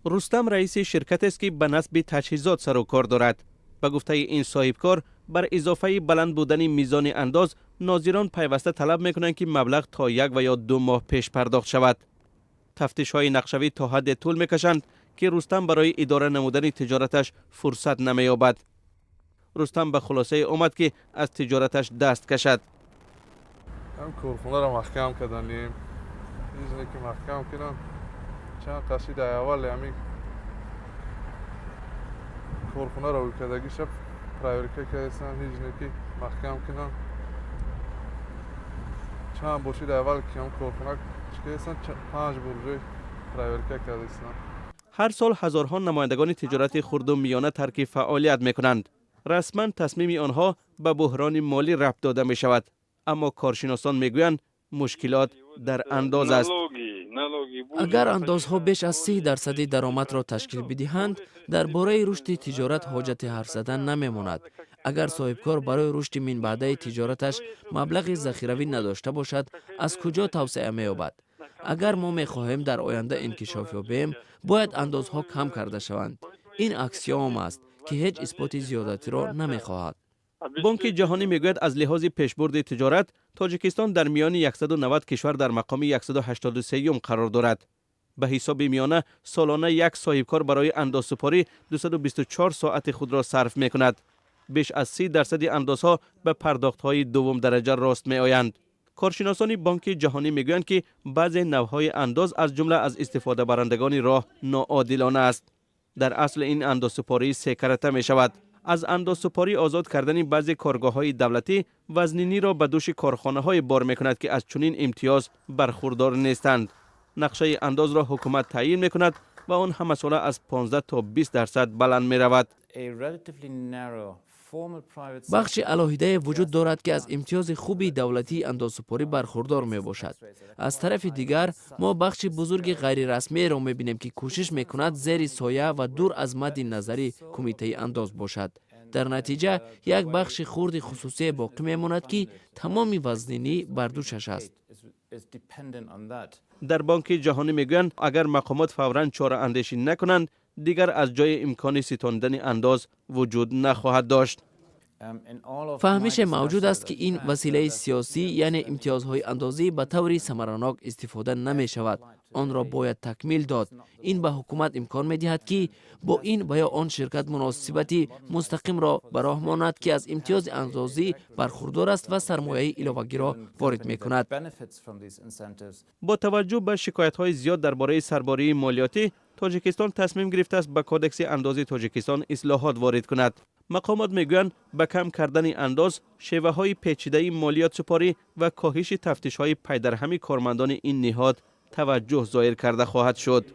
Рустам раиси ширкатест, ки ба насби таҷҳизот сару кор дорад. Ба гуфтаи ин соҳибкор, бар изофаи баланд будани мизони андоз, нозирон пайваста талаб мекунанд, ки маблағ то 1 ва ё 2 моҳ пеш пардохт шавад. Тафтишҳои нақшавӣ то ҳадде тӯл мекашанд, ки Рустам барои идора намудани тиҷораташ фурсат намеёбад. Рустам ба хулосае омад, ки аз тиҷораташ даст кашад. Ҳам корхонаро маҳкам карданем, изне ки маҳкам кунам, чанд қасида аввале ҳамин корхонаро кардагиша проверка кардастам, ҳеҷ ки маҳкам кунам. Чанд бошид, аввал ки ҳам корхона чикардастам, панҷ бор уже проверка кардастам. Ҳар сол ҳазорҳо намояндагони тиҷорати хурду миёна тарки фаъолият мекунанд. Расман тасмими онҳо ба буҳрони молӣ рабт дода мешавад, аммо коршиносон мегӯянд, мушкилот дар андоз аст. Агар андозҳо беш аз 30 дарсади даромадро ташкил бидиҳанд, дар бораи рушди тиҷорат ҳоҷати ҳарф задан намемонад. Агар соҳибкор барои рушди минбаъдаи тиҷораташ маблағи захиравӣ надошта бошад, аз куҷо тавсеа меёбад? Агар мо мехоҳем дар оянда инкишоф ёбем, бояд андозҳо кам карда шаванд. Ин аксиома аст, ки ҳеҷ исботи зиёдатиро намехоҳад. Бонки Ҷаҳонӣ мегӯяд, аз лиҳози пешбурди тиҷорат Тоҷикистон дар миёни 190 кишвар дар мақоми 183-юм қарор дорад. Ба ҳисоби миёна, солона як соҳибкор барои андозсупорӣ 224 соати худро сарф мекунад. Беш аз 30 дарсади андозҳо ба пардохтҳои дуввумдараҷа рост меоянд. Коршиносони Бонки Ҷаҳонӣ мегӯянд, ки баъзе навъҳои андоз, аз ҷумла аз истифодабарандагони роҳ, ноодилона аст. Дар асл ин андозсупории секарата мешавад. Аз андозсупорӣ озод кардани баъзе коргоҳҳои давлатӣ вазниниро ба дӯши корхонаҳое бор мекунад, ки аз чунин имтиёз бархурдор нестанд. Нақшаи андозро ҳукумат таъйин мекунад ва он ҳамасола аз 15 то 20% баланд меравад. Бахши алоҳидае вуҷуд дорад, ки аз имтиёзи хуби давлатии андозсупорӣ бархурдор мебошад. Аз тарафи дигар, мо бахши бузурги ғайрирасмиеро мебинем, ки кӯшиш мекунад зери соя ва дур аз мадди назари кумитаи андоз бошад. Дар натиҷа як бахши хурди хусусие боқӣ мемонад, ки тамоми вазнинӣ бар дӯшаш аст. Дар Бонки Ҷаҳонӣ мегӯянд, агар мақомот фавран чораандешӣ накунанд, дигар аз ҷои имкони ситондани андоз вуҷуд нахоҳад дошт. Фаҳмише мавҷуд аст, ки ин василаи сиёсӣ, яъне имтиёзҳои андозӣ, ба таври самаранок истифода намешавад. Онро бояд такмил дод. Ин ба ҳукумат имкон медиҳад, ки бо ин ва ё он ширкат муносибати мустақимро ба роҳ монад, ки аз имтиёзи андозӣ бархурдор аст ва сармояи иловагиро ворид мекунад. Бо таваҷҷӯҳ ба шикоятҳои зиёд дар бораи сарбории молиётӣ, Тоҷикистон тасмим гирифтааст ба Кодекси андози Тоҷикистон ислоҳот ворид кунад. Мақомот мегӯянд, ба кам кардани андоз, шеваҳои печидаи молиётсупорӣ ва коҳиши тафтишҳои пайдарҳами кормандони ин ниҳод таваҷҷӯҳ зоҳир карда хоҳад шуд.